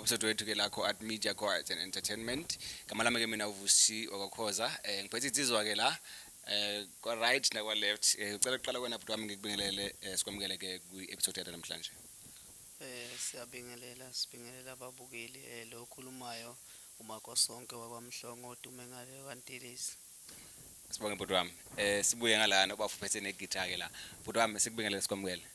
Kuma-episode wethu ke lakho Art Media ko Arts and Entertainment. Gama lami ke mina uVusi wakwaKhoza. Ngiphethe insizwa ke la kwa right nakwa left. Ngicela ukuqala kwena bhuti wami ngikubingelele, sikwamukele ke kwi-episode yethu namhlanje. Siyabingelela, sibingelela ababukeli. Lo okhulumayo uMakosonke wakwaMhlongo odume ngale kaNtelezi. Sibonge bhuti wami. Sibuye ngalana ubafo uphethe negitha ke la. Bhuti wami, sikubingelele, sikwamukele.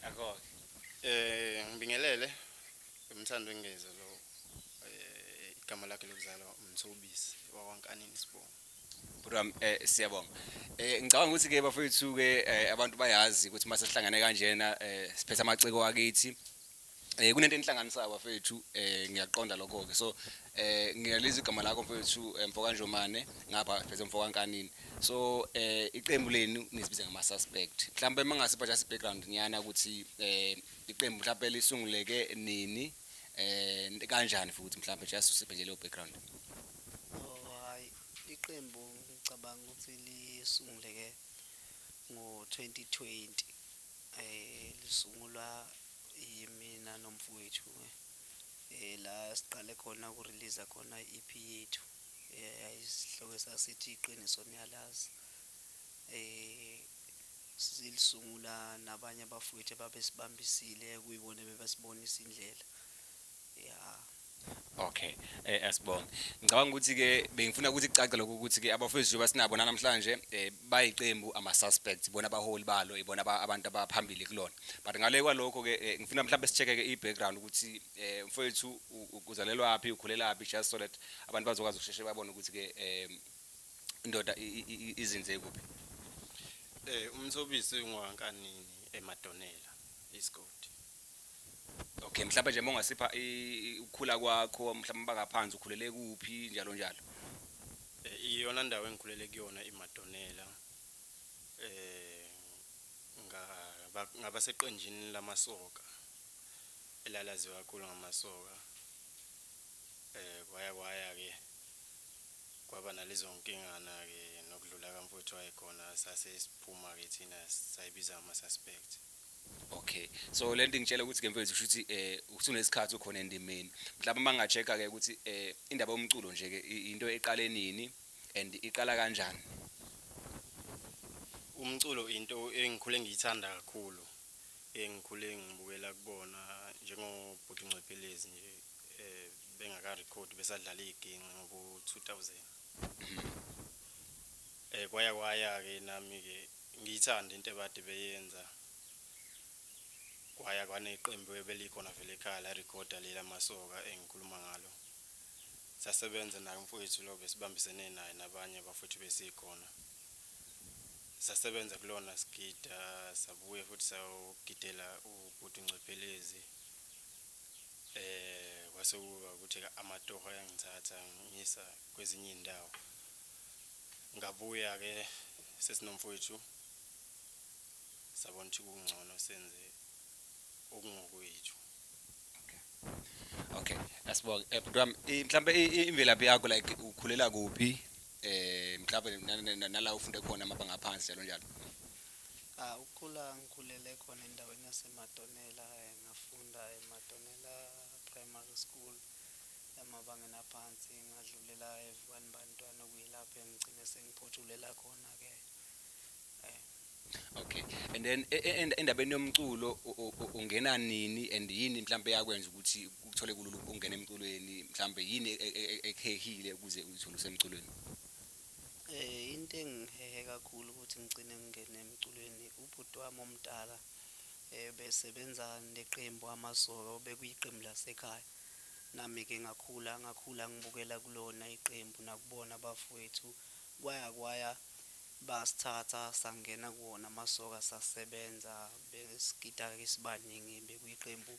Akho. Ngibingelele umthando wengeza lo, igama lakhe lokuzalwa uMthobisi wakwaNkanini isibongo. Bhuti wami, siyabonga. Ngicabanga ukuthi ke bafethu ke, abantu bayazi ukuthi mase sihlangane kanjena, siphethe amaciko akithi. Kunento enihlanganisayo bafethu, ngiyaqonda lokho ke. So ngiyalizwa igama lakho mfethu, mfoka Njomane, ngapha siphethe mfoka Nkanini. So iqembu lenu nizibiza ngama suspect. Mhlawumbe mangasipha just background nyana ukuthi iqembu mhlawumbe lisunguleke nini, kanjani futhi, mhlawumbe just usiphe nje leyo background. Oh hayi, iqembu ngicabanga ukuthi lisunguleke ngo-2020. Lisungulwa yimina nomfowethu, la siqale khona ukurelease khona i-EP yethu, yayisihloko sasithi Iqiniso Niyalazi. Silisungula nabanye abafowethu ababesibambisile, kuyibona bebasibonisa indlela, ya. Okay, asibonge. Ngicabanga ukuthi ke bengifuna ukuthi kucace lokho ukuthi ke abafowethu njengoba sinabo namhlanje, bayiqembu ama suspects, bona abaholi balo, ibona abantu abaphambili kulona. But ngale kwalokho ke, ngifuna mhlawumbe sicheck ke i-background ukuthi mfowethu uzalelwa phi, ukhulela phi, just so that abantu bazokwazi ukusheshe babone ukuthi ke indoda izinze kuphi. UMthobisi ungwaNkanini eMadonela isigodi. Okay, mhlawumbe nje mongasipha ukukhula kwakho, mhlawumbe bangaphansi ukhulele kuphi, njalo njalo. Iyona ndawo engikhulele kuyona iMadonela. Ngaba seqenjini lamasoka elalaziwa kakhulu ngamasoka. Kwaya kwaya ke kwaba nalezo nkingana ke nokudlula kamfowethu wayekhona, sase siphuma ke thina sayibiza ama suspect. Okay, so lento ingitshela ukuthi ke mfethu kusho ukuthi usunesikhathi ukhona endimeni. Mhlawumbe mangachecka ke ukuthi indaba yomculo nje ke into eqale nini and iqala kanjani? Umculo into engikhule ngiyithanda kakhulu, engikhule ngibukela kubona njengobhuti Ncwephelezi nje, bengaka record besadlala iginci ngobo 2000. Kwaya kwaya ke nami ke ngiyithanda into ebade beyenza. Kwaya kwaneqembu ebelikhona vele ekhaya la recorder lela masoka engikhuluma ngalo. Sasebenza naye umfowethu lo, besibambisene naye nabanye abafowethu besikhona. Sasebenza kulona sigida, sabuye futhi sayogidela ubhuti Ncwephelezi. Kwase kuba ukuthi amatoho ayangithatha ngisa kwezinye indawo. Ngabuya ke sesinomfowethu, sabona ukuthi kungcono senze okungokwethu. Okay, asibonge. Bhuti wami, mhlambe imvelaphi yakho, like ukhulela kuphi? Mhlambe nala ufunde khona amabanga aphansi, njalo njalo. Ukukhula ngikhulele khona endaweni yaseMadonela, ngafunda eMadonela Primary School emabangeni aphansi, ngadlulela eVukani Bantwana, okuyilapho engigcine sengiphothulela khona ke. Okay, and then endabeni yomculo ungena nini and yini mhlambe yakwenza ukuthi ukuthole kulula ukungena emculweni, mhlambe yini ekhehile ukuze uzithole usemculweni? Into engihehe kakhulu ukuthi ngigcine ngingene emculweni, ubhuti wami omdala besebenza neqembu Amasoka, obekuyiqembu lasekhaya. Nami-ke ngakhula ngibukela kulona iqembu nakubona abafowethu. Kwaya kwaya basithatha sangena kuwona Amasoka, sasebenza besigida-ke sibaningi. Bekuyiqembu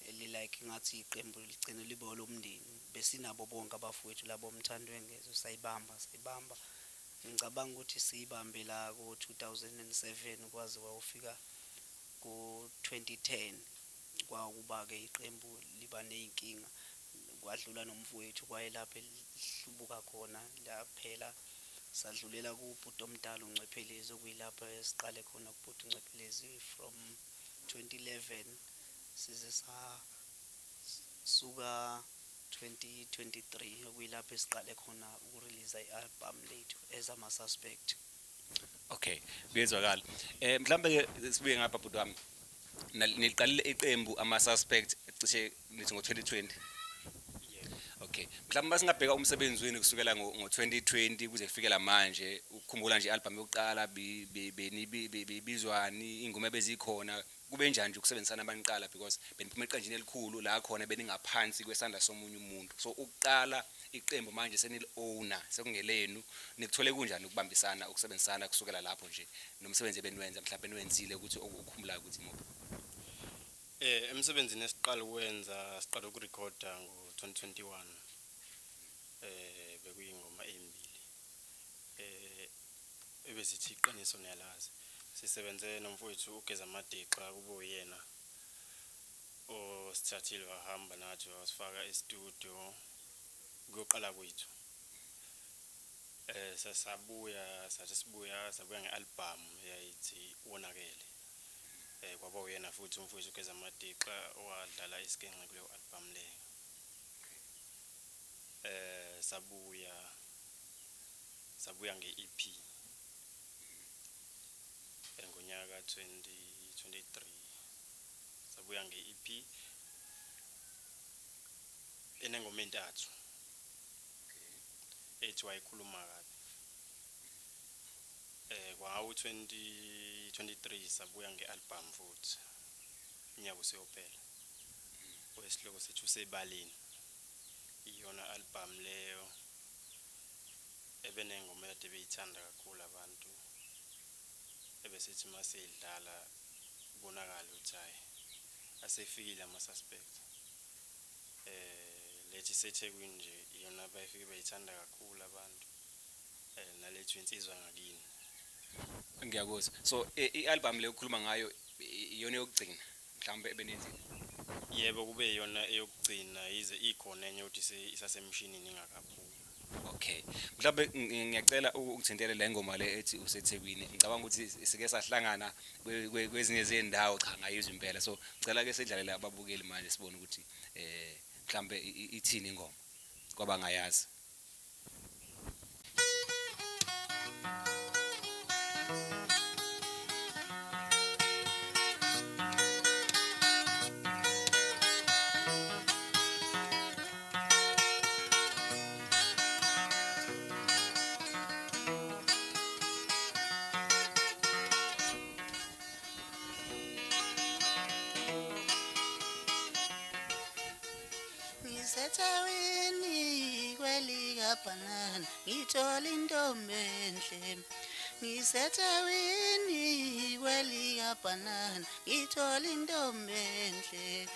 eli-like ngathi iqembu ligcine libe olomndeni. Besinabo bonke abafowethu labo Mthando Wengezo, sayibamba. Ngicabanga ukuthi siyibambe la ko-2007 kwaze kwayofika ko-2010. Kwakuba-ke iqembu liba ney'nkinga, kwadlula nomfowethu kwayelapho elihlubuka khona laphela. Sadlulela kubhuti omdala uNcwephelezi, okuyilapho esiqale khona kubhuti uNcwephelezi from 2011 size sasuka 2023, okuyilapho esiqale khona ukurelease i-album lethu as ama-Suspect. Okay, kuyezwakala. Mhlambe ke sibuye ngapha bhuti wami. Niqalile iqembu ama-Suspect cishe nithi ngo-2020. Okay, mhlawumbe masingabheka umsebenzi wenu kusukela ngo-2020 kuze kufikela manje, ukukhumbula nje i-album yokuqala bibizwani, ingoma ebezikhona, kube njani nje ukusebenzisana abaniqala, because beniphuma eqenjini elikhulu la khona beningaphansi kwesandla somunye umuntu. So ukuqala iqembu manje senili-owner, sekungelenu, nikuthole kunjani ukubambisana, ukusebenzisana kusukela lapho nje nomsebenzi ebeniwenza, mhlawumbe eniwenzile ukuthi okukhumbulayo ukuthi imuphi? Emsebenzini esiqala ukwenza, siqala ukurekhoda ngo-2021. Bekuyingoma ezimbili ebesithi Iqiniso Niyalazi. Sisebenze nomfowethu uGeza Madixa, kube uyena osithathile wahamba nathi wasifaka e-studio kuyoqala kwethu. Sasabuya, sathi sibuya sabuya nge-album eyayithi Wonakele. Kwaba uyena futhi umfowethu uGeza Madixa owadlala isiginci kuleyo album leyo. Sabuya nge-EP ngonyaka 2023, sabuya nge-EP enengoma entathu ethi Wayikhuluma Kabi. Kwawu 2023 sabuya nge-album futhi, unyaka usuyophela, wesihloko sethu Usebaleni. Iyona album leyo ebenengoma ekade beyithanda kakhulu abantu, ebesithi maseyidlala kubonakala ukuthi hhayi, asefikile ama-Suspect. Lethi Sethekwini nje iyona bayifike beyithanda kakhulu abantu, nalethu Insizwa Ngakini. Ngiyakuzwa. So i-album le okhuluma ngayo iyona yokugcina mhlawumbe ebenenzile? Yebo, kube iyona eyokugcina, yize ikhona enye ukuthi isasemshinini ingakaphumi. Okay, mhlawumbe ngiyacela ukuthintela le ngoma le ethi Usethekwini. Ngicabanga ukuthi sike sahlangana kwezinye zezindawo, cha ngayizwa impela. So ngicela ke sidlalele ababukeli manje sibone ukuthi mhlambe ithini ingoma kwabangayazi. Ngisethekwini kwelikabhanana ngithola intombi enhle. Ngisethekwini kwelikabhanana ngithola intombi enhle.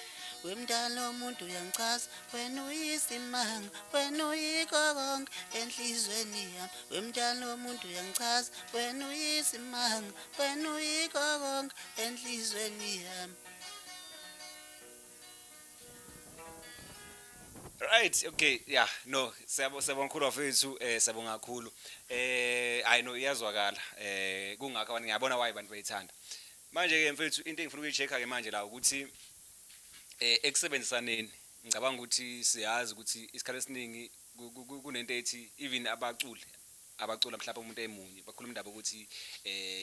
Wemntana omuntu uyangichaza, wena uyisimanga, wena uyikho konke enhlizweni yami. Wemntana omuntu uyangichaza, wena uyisimanga, wena uyikho konke enhlizweni yami. Right, okay, yeah, no, siyabonga kakhulu bafethu, siyabonga kakhulu. Hayi no, iyazwakala. Kungakho abantu ngiyabona why abantu bayithanda. Manje ke mfethu, into engifuna ukuyi-check-a ke manje la ukuthi ekusebenzisaneni, ngicabanga ukuthi siyazi ukuthi isikhathi esiningi kunento ethi even abaculi Abacula mhlawumbe umuntu emunye bakhuluma indaba ukuthi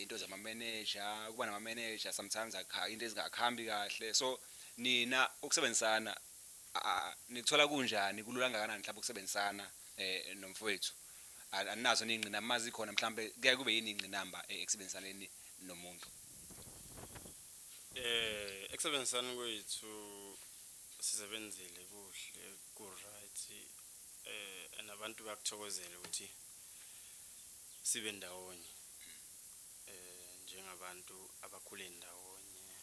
into zama manager, kuba nama manager sometimes akha into ezingakhambi kahle. So nina ukusebenzisana nikuthola kunjani, kulula kangakanani mhlawumbe ukusebenzisana nomfowethu? Aninazo ningqinamba mazi khona mhlawumbe kuyaye kube yini ingqinamba ekusebenzisaneni nomuntu? Ekusebenzisana kwethu sisebenzile kuhle, ku right, nabantu bayakuthokozela ukuthi sibe ndawonye njengabantu abakhule ndawonye,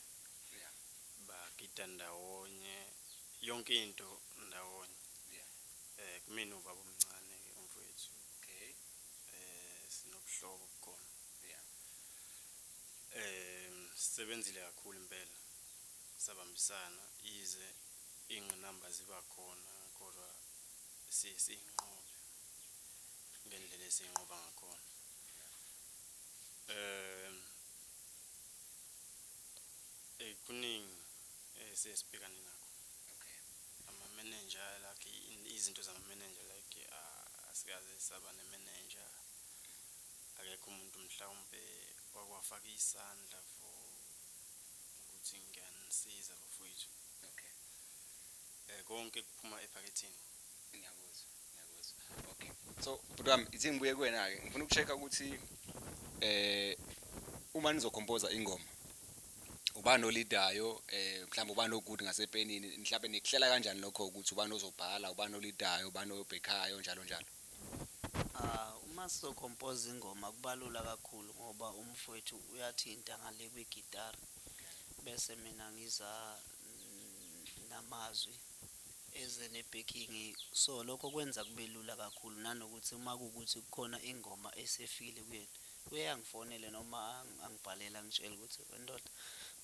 bagida ndawonye, yonke into ndawonye. Kumina ubaba omncane ke umfowethu. Sinobuhlobo bukhona. Sisebenzile kakhulu impela, sabambisana, yize ingqinamba ziba khona kodwa siye siyinqobe ngendlela esiyinqoba ngakhona. Kuningi esiye sibhekane nakho. Ama-manager, like izinto zama-manager, like asikaze saba ne-manager, akekho umuntu mhlawumbe wakwafaka isandla for ukuthi ngiyanisiza bafowethu. Konke kuphuma ephaketheni. Ngiyakuzwa, ngiyakuzwa. Okay. So bhuti wami, ithi ngibuye kuwena-ke, ngifuna uku-check-a ukuthi uma nizokhompoza ingoma, ubani olidayo, mhlawumbe ubani o-good ngasepenini, mhlawumbe nikuhlela kanjani lokho ukuthi ubani ozobhala, ubani olidayo, ubani oyobhekhayo, njalo njalo? Uma sizokhompoza ingoma kubalula kakhulu ngoba umfowethu uyathinta ngale kwigitara, bese mina ngiza namazwi eze ne-backing. So lokho kwenza kube lula kakhulu, nanokuthi uma kuwukuthi kukhona ingoma esefikile kuyena, uyangifonele noma angibhalela angitshele ukuthi wendoda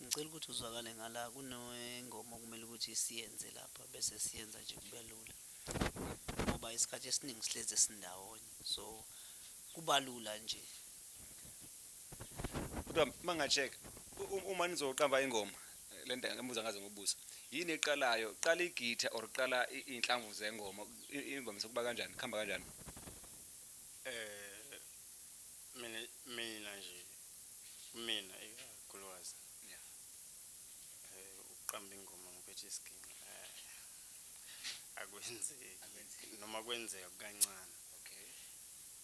ngicela ukuthi uzwakale ngala, kunengoma okumele ukuthi siyenze lapha, bese siyenza nje kube lula ngoba isikhathi esiningi sihlezi sindawonye, so kuba lula nje. Kodwa uma nga-check uma nizoqamba ingoma le nto ngibuza ngaze ngobuza, yini eqalayo? Qala igitha or qala iy'nhlamvu zengoma? Imvamise kuba kanjani, kuhamba kanjani? Mina nje, mina ikakhulukazi, ukuqamba ingoma ngiphethe isiginci akwenzeki, noma kwenzeka kancane.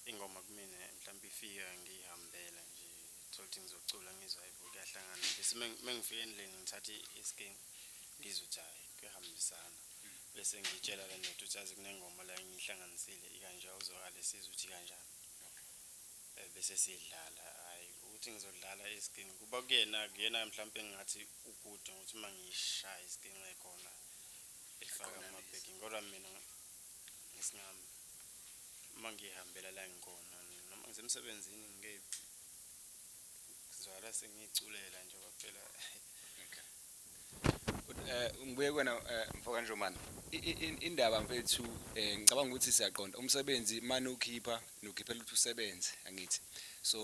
Ingoma kumina mhlawumbe ifika ngiyihambela nje, thola ukuthi ngizocula ngizwa hayi kuyahlangana, bese mengifika endlini ngithathe isiginci ngizwe ukuthi hhayi kuyahambisana, bese ngitshela le ndoda ukuthi yazi kunengoma la engiyihlanganisile ikanje, awuzwakale sizwe ukuthi kanjani, bese sidlala. Hhayi ukuthi ngizodlala isiginci kuba kuyena mhlawumbe engingathi ugude ngokuthi uma ngiyishaya isiginci ekhona ifaka ama-backing, kodwa mina ngisingami uma ngihambela la ngikhona noma ngisemsebenzini ngikephi kuzwakala sengiyiculela nje kwaphela. Ngibuye kuwena mfoka Njomane, indaba mfethu, ngicabanga ukuthi siyaqonda umsebenzi mane ukhipha nokhiphela ukuthi usebenze, angithi? So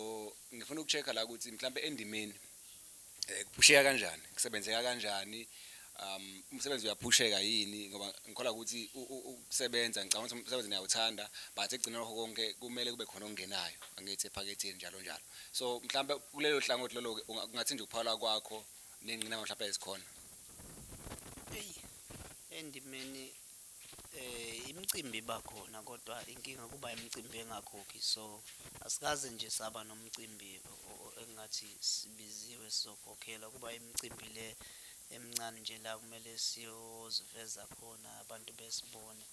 ngifuna uku-check-a la ukuthi mhlambe endimeni kuphusheka kanjani, kusebenzeka kanjani, umsebenzi uyaphusheka yini, ngoba ngikholwa ukuthi ukusebenza, ngicabanga ukuthi umsebenzi niyawuthanda, but ekugcineni kwakho konke kumele kube khona okungenayo, angithi, ephaketheni njalo njalo. So mhlambe kulelo hlangothi lolo-ke kungathi nje ukuphawula kwakho ney'ngqinamba mhlawumbe ezikhona. Eyi, endimeni imicimbi iba khona, kodwa inkinga kuba imicimbi engakhokhi, so asikaze nje saba nomcimbi engathi sibiziwe sizokhokhela. Kuba imicimbi le emincane nje la kumele siyoziveza khona abantu besibone.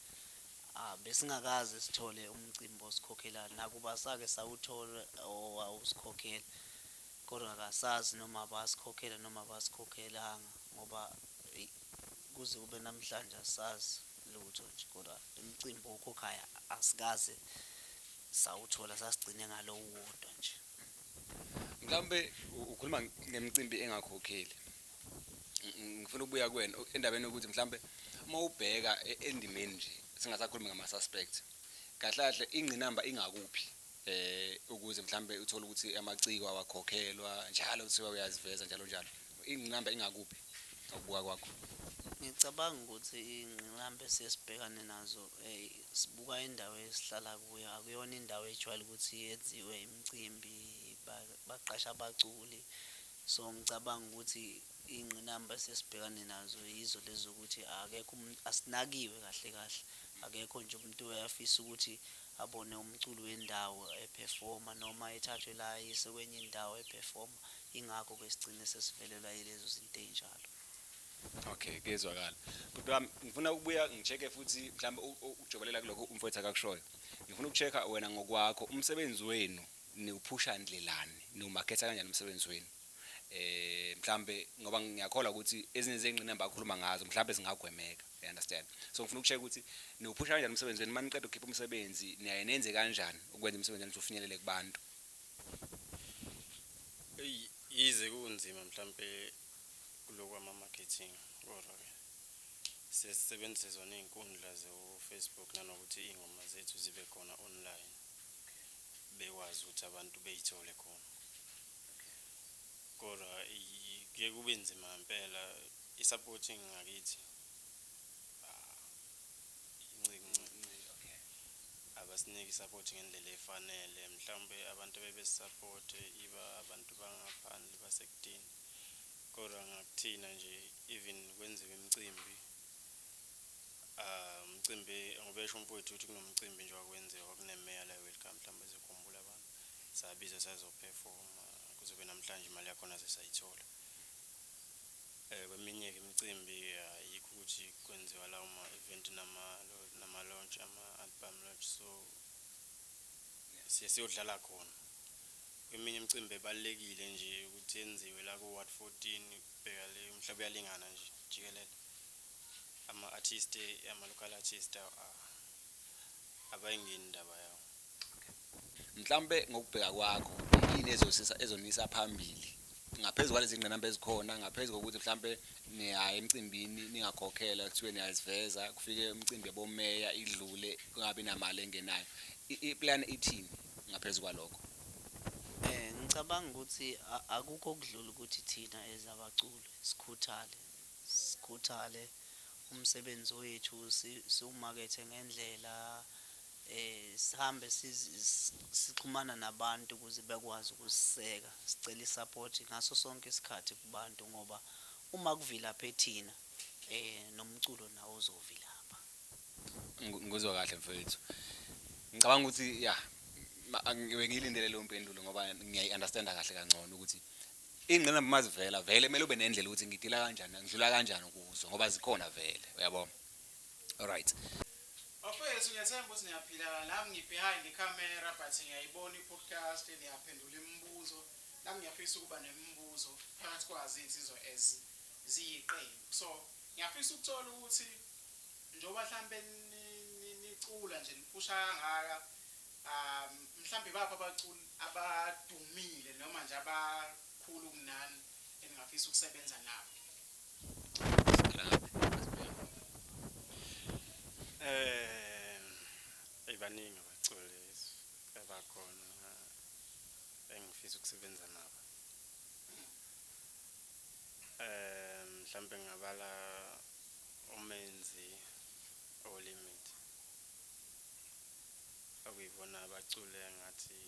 Besingakaze sithole umcimbi osikhokhelayo, nakuba sake sawuthola owawusikhokhela, kodwa kasazi noma basikhokhela noma basikhokhelanga, ngoba kuze kube namhlanje asazi lutho nje. Kodwa imicimbi okhokhayo asikaze sawuthola, sasigcine ngalo uwodwa nje. Mhlawumbe ukhuluma ngemicimbi engakhokheli, ngifuna ukubuya kuwena endabeni yokuthi mhlawumbe uma ubheka endimeni nje, singasakhulumi ngama-suspect, kahle kahle ingqinamba ingakuphi ukuze mhlawumbe uthole ukuthi amaciko awakhokhelwa njalo, kuthiwa uyaziveza njalo njalo, ingqinamba ingakuphi ngokubuka kwakho? Ngicabanga ukuthi iy'ngqinamba esiye sibhekane nazo sibuka indawo esihlala kuyo, akuyona indawo ejwayele ukuthi yenziwe imicimbi, baqashe abaculi. So ngicabanga ukuthi iy'ngqinamba esiye sibhekane nazo yizo lezi zokuthi akekho asinakiwe kahle kahle, akekho nje umuntu oyafisa ukuthi abone umculi wendawo ephefoma noma ethathwe la ayiswe kwenye indawo ephefoma. Ingakho-ke sigcine sesivelelwa yilezo zinto ey'njalo. Okay, kuyezwakala. Bhuti wami, ngifuna ukubuya ngi-check-e futhi mhlawumbe ukujobelela kulokho umfowethu akakushoyo. Ngifuna uku-check-a wena ngokwakho umsebenzi wenu niwuphusha ndlelani, niwumaketha kanjani umsebenzi wenu? Mhlambe ngoba ngiyakholwa ukuthi ezinye zey'ngqinamba akhuluma ngazo mhlambe zingagwemeka, you understand? So ngifuna uku-check ukuthi niwuphusha kanjani umsebenzi wenu, uma niqeda ukukhipha umsebenzi niyaye nenze kanjani ukwenza umsebenzi wenu ukuthi ufinyelele kubantu? Eyi, yize kunzima mhlampe kulokhu kwama-marketing, kodwa-ke siye sisebenzise zona iy'nkundla zo-Facebook nanokuthi iy'ngoma zethu zibe khona online, bekwazi ukuthi abantu bey'thole khona. Kodwa kuye kube nzima ngempela, i-supporting ngakithi incike, abasiniki i-support ngendlela efanele. Mhlawumbe abantu abebesi-support iba abantu bangaphandle basekudeni, kodwa ngakuthina nje even kwenziwa imicimbi, umcimbi ngoba esho umfowethu ukuthi kunomcimbi nje wakwenziwa kwakunemeya la e-Welkom, mhlawumbe ezokhumbula abantu, sabizwa sazophefoma kuzobe namhlanje imali yakhona sesayithola. Kweminye-ke imicimbi ayikho ukuthi kwenziwa lawo ma-event nama-launch, ama-album launch, so siye siyodlala khona. Kweminye imicimbi ebalulekile nje ukuthi yenziwe la ku-ward 14, bheka le umhlaba uyalingana nje jikelele, ama-artist, ama-local artist abayingeni indaba yawo. Mhlambe ngokubheka kwakho yini ezosisa ezonisa phambili ngaphezu kwalezi ngqinamba ezikhona, ngaphezu kokuthi mhlambe niyaya emcimbini ningakhokhela kuthiwe niyaziveza, kufike umcimbi yabomeya idlule kungabi namali engenayo, i-plan ithini ngaphezu kwalokho? Ngicabanga ukuthi akukho okudlula ukuthi thina as abaculi sikhuthale, sikhuthale umsebenzi wethu siwumakethe ngendlela, sihambe sixhumana nabantu ukuze bekwazi ukusiseka, sicela i-support ngaso sonke isikhathi kubantu, ngoba uma kuvilaphe thina nomculo nawo uzovilapha. Ngikuzwa kahle mfowethu. Ngicabanga ukuthi ya bengiyilindele leyo mpendulo ngoba ngiyayi-understand-a kahle kangcono ukuthi iy'ngqinamba uma zivela vele kumele ube nendlela ukuthi ngidila kanjani, ngidlula kanjani kuzo ngoba zikhona vele, uyabo? Alright. Bafowethu, ngiyathemba ukuthi niyaphila. Nami ngi-behind i-camera but ngiyayibona i-podcast, niyaphendula imibuzo. Nami ngiyafisa ukuba nemibuzo phakathi kwazo iy'nsizwa as ziyiqembu. So ngiyafisa ukuthola ukuthi njengoba mhlampe nicula nje niphusha kangaka, mhlambe baphi abaculi abadumile noma nje abakhulu kunani eningafisa ukusebenza nabo? Siqala ngaphi? Baningi abaculi abakhona engifisa ukusebenza nabo. Mhlambe ngingabala uMenzi oLimit, okuyibona abaculi engathi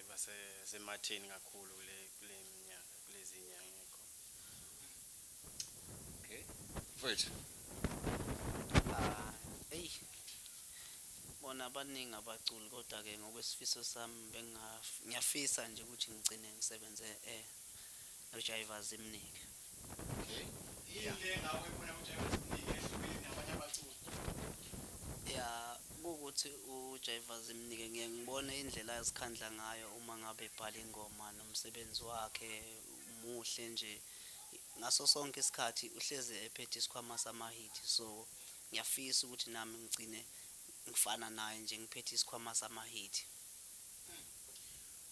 basesematheni kakhulu kule minyaka, kulezi nyanga ekhona. Okay. Mfowethu. Eyi, bona baningi abaculi, kodwa-ke ngokwesifiso sami ngiyafisa nje ukuthi ngigcine ngisebenze noJaiva Zimnike. Okay. Yini le ngawe ubona uJaiva Zimnike ehlukile nabanye abaculi? Ya, kuwukuthi uJaiva Zimnike ngiye ngibone indlela azikhandla ngayo uma ngabe ebhala ingoma, nomsebenzi wakhe muhle nje. Ngaso sonke isikhathi uhlezi ephethe isikhwama samahiti, so ngiyafisa ukuthi nami ngigcine ngifana naye nje, ngiphethe isikhwama samahiti.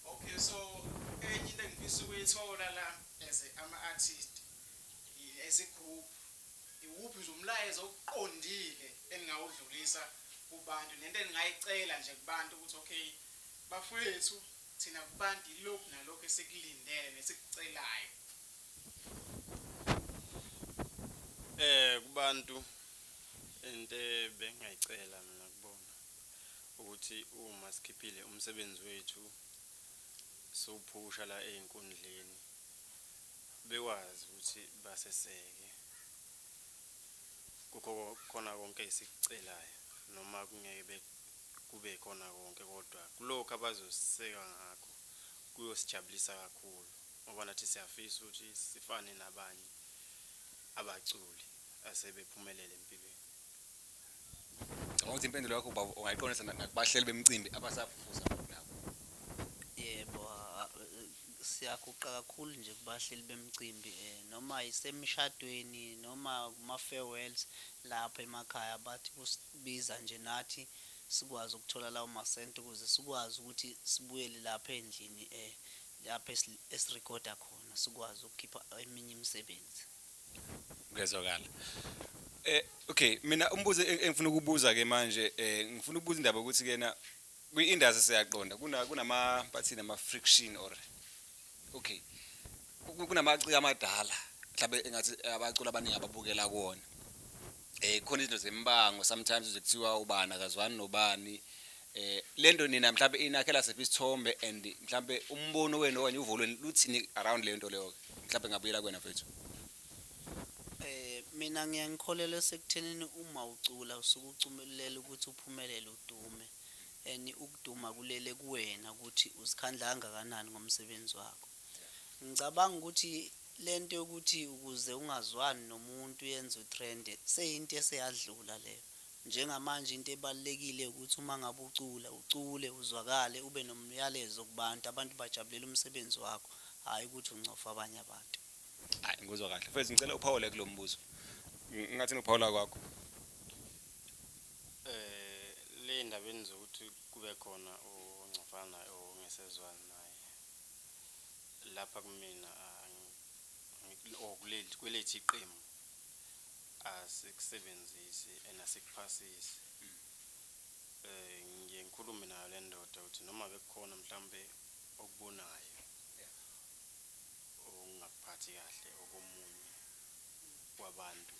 Okay, so enye into engifisa ukuyithola la as ama-artist, as a group, iwuphi nje umlayezo oqondile eningawudlulisa kubantu nento eningayicela nje kubantu ukuthi okay bafowethu, thina kubantu ilokhu nalokhu esikulindele nesikucelayo? Kubantu into ebengayicela mina kubona ukuthi uma sikhiphile umsebenzi wethu sowuphusha la ey'nkundleni, bekwazi ukuthi baseseke kukho khona konke esikucelayo, noma kungeke kube khona konke, kodwa kulokhu abazosiseka ngakho kuyosijabulisa kakhulu, ngoba nathi siyafisa ukuthi sifane nabanye abaculi asebephumelele empilweni. Ngicabanga ukuthi impendulo yakho baba ungayiqondisa nakubahleli bemicimbi abasafufusa nabo. Yebo, siyaguqa kakhulu nje kubahleli bemicimbi, noma isemshadweni noma kuma-farewells lapha emakhaya, bathi kusibiza nje nathi sikwazi ukuthola lawo masenti ukuze sikwazi ukuthi sibuyele lapha endlini, lapha esirekhoda khona, sikwazi ukukhipha eminye imisebenzi. Kuyezwakala. Okay, mina umbuzo engifuna ukubuza ke manje, ngifuna ukubuza indaba ukuthi kena kwi-industry siyaqonda kunama bathini ama friction or okay, kunamaciko amadala mhlawumbe engathi abaculi abaningi ababukela kuwona. Khona izinto zembango sometimes uze kuthiwa ubani akazwani nobani. Lento nina mhlawumbe inakhela siphi isithombe and mhlawumbe umbono wenu okanye uvo lwenu luthini around le nto leyo? Mhlawumbe ngabuyela kuwena mfethu. Mina ngiyangikholelwa sekuthenini uma ucula usuke ucumelela ukuthi uphumelele udume, and ukuduma kulele kuwena ukuthi uzikhandla kangakanani ngomsebenzi wakho. Ngicabanga ukuthi lento yokuthi ukuze ungazwani nomuntu yenze utrend seyinto eseyadlula leyo. Njengamanje into ebalulekile ukuthi uma ngabe ucula ucule uzwakale ube nomyalezo kubantu, abantu bajabulela umsebenzi wakho, hhayi ukuthi uncofa abanye abantu. Hayi, ngikuzwa kahle mfethu, ngicela uphawule kulo mbuzo. Ngathi uphawula kwakho. Le ndabeni zokuthi kube khona oncofana ongesezwani naye lapha kumina or kwelethu iqembu asikusebenzisi and asikuphasisi. Ngiye ngikhulume nayo le ndoda ukuthi noma bekukhona mhlambe okubonayo okungakuphathi kahle okomunye wabantu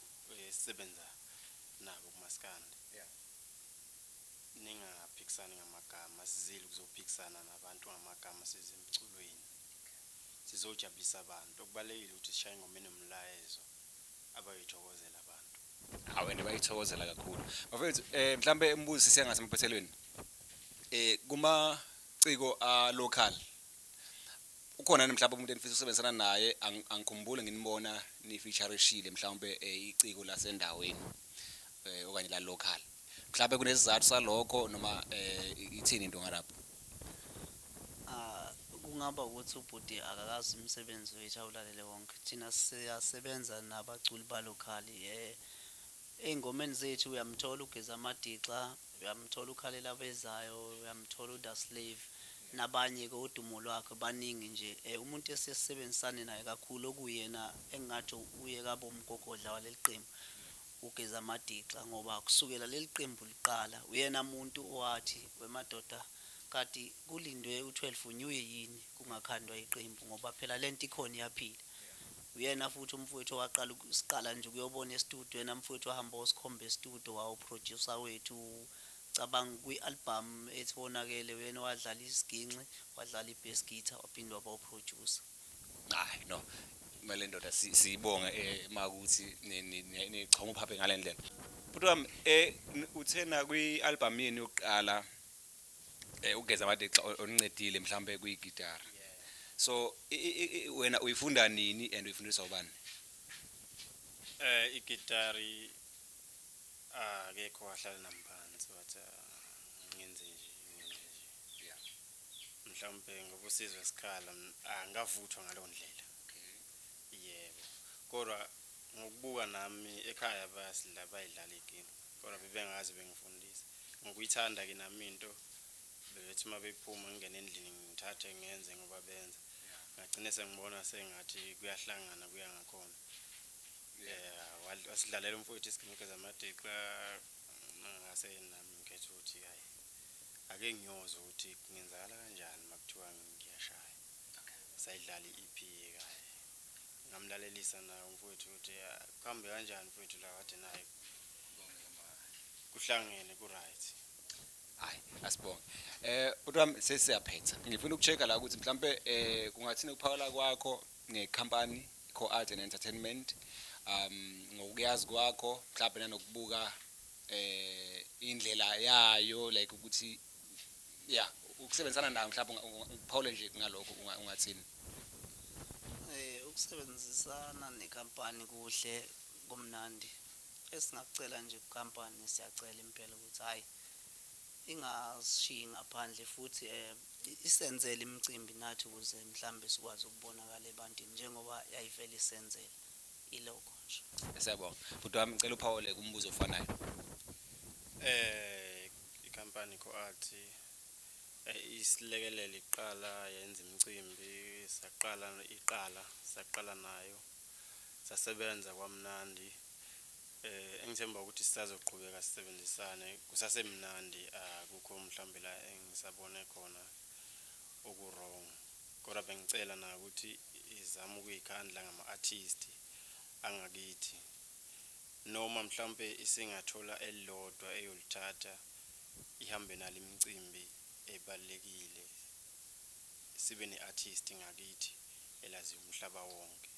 esisebenza nabo kumaskandi, ningaphikisani ngamagama. Sizile ukuzophikisana nabantu ngamagama, size emculweni sizojabulisa abantu. Okubalulekile ukuthi sishaye ingoma enomlayezo abayithokozela abantu. Hawu, and bayithokozela kakhulu bafethu. Mhlambe umbuzo sisiya ngasemaphethelweni, kumaciko a local ukhona yini mhlawumbe umuntu enifisa ukusebenzisana naye? Angikhumbuli nginibona ni-featureshile mhlawumbe iciko lasendaweni okanye la local. Mhlawumbe kunesizathu salokho noma ithini into ngalapho? Ah, kungaba ukuthi ubhuti akakazi umsebenzi wethu awulalele wonke. Thina siyasebenza nabaculi ba-local. Ey'ngomeni zethu uyamthola uGeza Madixa, uyamthola uKhalela Abezayo, uyamthola uDa Slave, nabanye-ke udumo lwakhe baningi nje. Umuntu esiyesebenzisane naye kakhulu okuyena engingathi uye kabo umgogodla waleli qembu, uGeza Madixa, ngoba kusukela leli qembu liqala uyena muntu owathi wemadoda kati kulindwe u-12 unyuye yini kungakhandwa iqembu, ngoba phela lento ikhona iyaphila. Uyena futhi umfowethu owaqala siqala nje ukuyobona e-studio, yena mfowethu wahamba wosikhomba e-studio, wawu-producer wethu. Cabanga kwi-album ethi Wonakele, uyena owadlala isiginci, wadlala i-bass guitar, waphinde waba u-producer. Hayi no, kumele ndoda siyibonge makuthi nichoma uphaphe ngale ndlela. Bhuti wami, uthena kwi-album yenu yokuqala uGeza Madixa onincedile mhlambe kuyigitara. So wena uyifunda nini and uyifundiswa ubani? Igitari akekho wahlala nami phansi wathi ngenze nje ngenze nje. Mhlawumbe ngoba usizwe sikhala angavuthwa ngaleyo ndlela. Yebo. Kodwa ngokubuka nami ekhaya bayasidla bayidlala igame. Kodwa bebengazi bengifundisa. Ngokuyithanda ke nami into bebethi uma bephuma ngingene endlini ngithathe ngenze ngoba benza. Ngagcine sengibona sengathi kuyahlangana kuya ngakhona. Wasidlalela umfowethu isiginci zaMadixa, ngase nami ngikhetha ukuthi hayi ake ngiyozwa ukuthi kungenzakala kanjani makuthiwa ngiyashaya. Sayidlala i-EP kahle. Ngamlalelisa naye umfowethu ukuthi, "Ah, kuhambe kanjani mfowethu la kade naye kuhlangene ku-right." Hayi, asibonge. Bhuti wami, sesiyaphetha. Ngifuna ukuchecka la ukuthi mhlambe kungathini ukuphawula kwakho ngecompany Co Art and Entertainment, ngokuyazi kwakho, mhlambe nanokubuka indlela yayo, like ukuthi yeah, ukusebenzisana nayo, mhlawumbe uphawule nje ngalokho, ungathini? Ukusebenzisana nenkampani kuhle, kumnandi. Esingakucela nje kukampani, siyacela impela ukuthi hayi, ingashiyi ngaphandle futhi isenzele imicimbi nathi ukuze mhlambe sikwazi ukubonakala ebantwini njengoba yayivele isenzela. Ilokho nje. Siyabonga. Bhuti wami, ngicela uphawule kumbuzo ofanayo. Ikhampani Co Art isilekelele iqala yenza imicimbi, saqala iqala, saqala nayo, sasebenza kwamnandi. Engithemba ukuthi sisazoqhubeka sisebenzisane, kusasemnandi, akukho mhlambe la engisabone khona oku-wrong, kodwa bengicela na ukuthi izame ukuyikhandla ngama-artist angakithi, noma mhlambe isingathola elilodwa eyolithatha ihambe nalo imicimbi ebalulekile, sibe ne-artist ngakithi elaziwa umhlaba wonke,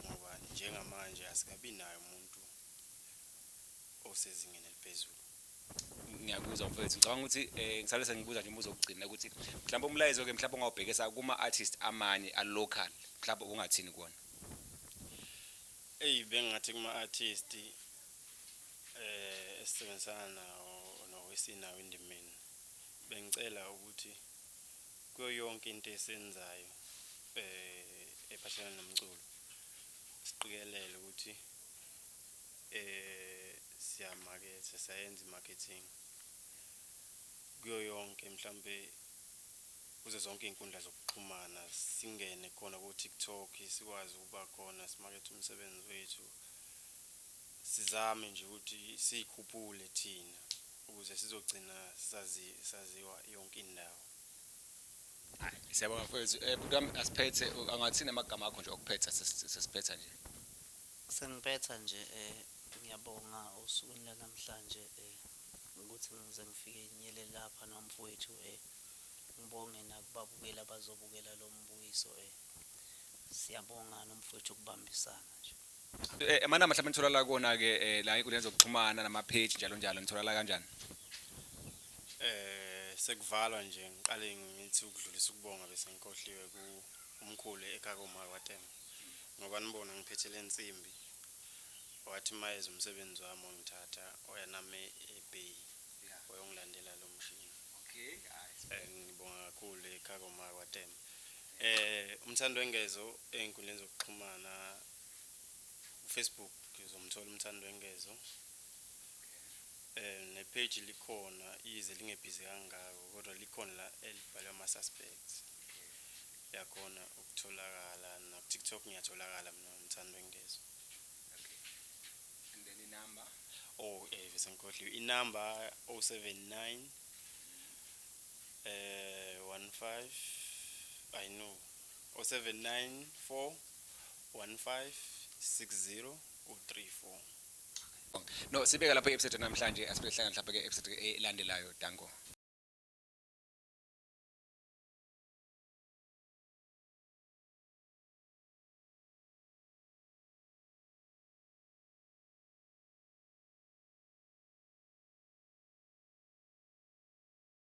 ngoba njengamanje asikabi nayo umuntu osezingeni eliphezulu. Ngiyakuzwa mfowethu. Ngicabanga ukuthi ngisale sengibuza nje umbuzo wokugcina ukuthi mhlawumbe umlayezo ke mhlawumbe ongawubhekisa kuma artist amanye a local, mhlawumbe ungathini kuwona? Eyi, bengingathi kuma-artist esisebenzisana nawo nowesinawo endimeni, bengicela ukuthi kuyo yonke into esiyenzayo ephathelene nomculo, siqikelele ukuthi siyamaketha, siyayenza i-marketing kuyo yonke, mhlambe kuzo zonke iy'nkundla zokuxhumana, singene khona ko-TikTok, sikwazi ukuba khona, simakethe umsebenzi wethu, sizame nje ukuthi siy'khuphule thina ukuze sizogcina saziwa yonke indawo. Hayi, siyabonga mfowethu. Bhuti wami, asiphethe, angathini amagama akho nje okuphetha, sesiphetha nje? Sengiphetha nje, ngiyabonga osukwini lanamhlanje ukuthi ngize ngifike nyele lapha nomfowethu, ngibonge nakubabukeli abazobukela lo mbukiso. Siyabonga nomfowethu ukubambisana nje. Amanamba mhlawumbe nitholakala kuwona ke la enkundleni zokuxhumana nama-page njalo njalo, nitholakala kanjani? Sekuvalwa nje, ngiqale ngithi ukudlulisa ukubonga bese ngikhohliwe ku umkhulu ekhaya koma kwaTembe, ngoba nibona ngiphethe le nsimbi, wathi mayeza umsebenzi wami wangithatha waya nami eBay wayongilandela lo mshini. Ngibonga kakhulu ekhaya koma kwaTembe. Umthando Wengezo ey'nkundleni zokuxhumana, Facebook uzomthola Umthando Wengezo, ne-page likhona, yize lingebhizi kangako, kodwa likhona la elibhalwe ama-suspects, yakhona ukutholakala. Naku-TikTok ngiyatholakala mina, Umthando Wengezo. And then inamba? Oh, bese ngikhohliwe inamba, 079 15, I know, 0794 15 60 034. No, sibeka lapho i-episode namhlanje. Asibe hlangana mhlawumbe ke episode elandelayo. Danko.